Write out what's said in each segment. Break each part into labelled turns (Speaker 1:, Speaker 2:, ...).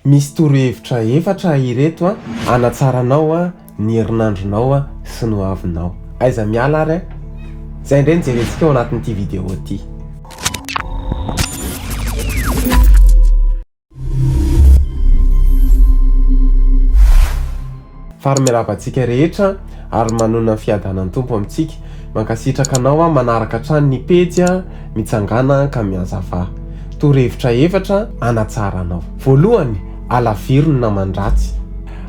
Speaker 1: Misy torohevitra efatra ireto hanatsaranao ny herinandronao sy ny hoavinao. Aiza miala ary a! Izay indray no jerentsika ao anatin'ity vidéo ity. Faly miarahaba antsika rehetra ary manonona ny fiadanan'ny Tompo amintsika. Mankasitraka anao aho manaraka hatrany ny pejy Mitsangàna ka mihazavà. Torohevitra efatra hanatsara anao. Voalohany, alaviro ny naman-dratsy.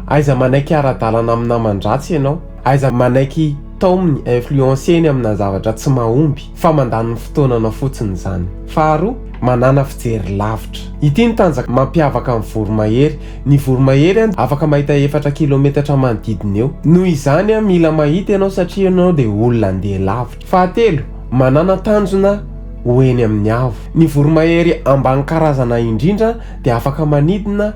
Speaker 1: Aiza manaiky hiara-dalana amin'ny naman-dratsy ianao. Aiza manaiky taominy, influencer-ny amina zavatra tsy mahomby, fa mandany ny fotoananao fotsiny izany. Faharoa, manàna fijery lavitra. Ity ny tanjaka mampiavaka ny voromahery. Ny voromahery an, afaka mahita efatra kilometatra manodidina eo. Noho izany an, mila mahita ianao satria ianao dia olona andeha lavitra. Fahatelo, manàna tanjona ho eny amin'ny avo. Ny voromahery ambany karazana indrindra dia afaka manidina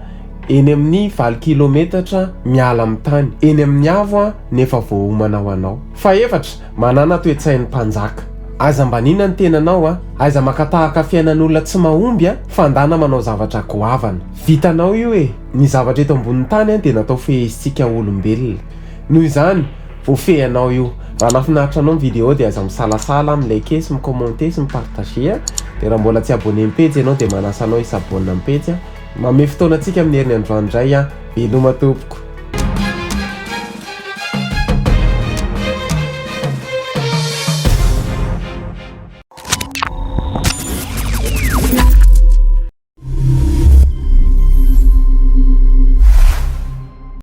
Speaker 1: eny amin'ny valo kilometatra miala amin'ny tany. Eny amin'ny avo an, nefa voaomana ho anao. Fahefatra, manàna toe-tsain'ny mpanjaka. Aza ambaniana ny tenanao an. Aiza maka tahaka fiainan'olona tsy mahomby an, fa ndana manao zavatra goavana. Vitanao io e! Ny zavatra eto ambonin'ny tany an dia natao fehezintsika olombelona. Noho izany, voafehy anao io. Raha nahafinaritra anao ny vidéo dia aza misalasala mi-liker sy mi-commenter sy mi-partager an. Dia raha mbola tsy abonné amin'ny pejy ianao dia manasa anao hi-s'abonne amin'ny pejy an. Manome fotoana antsika amin'ny heriny androany indray an. Veloma tompoko.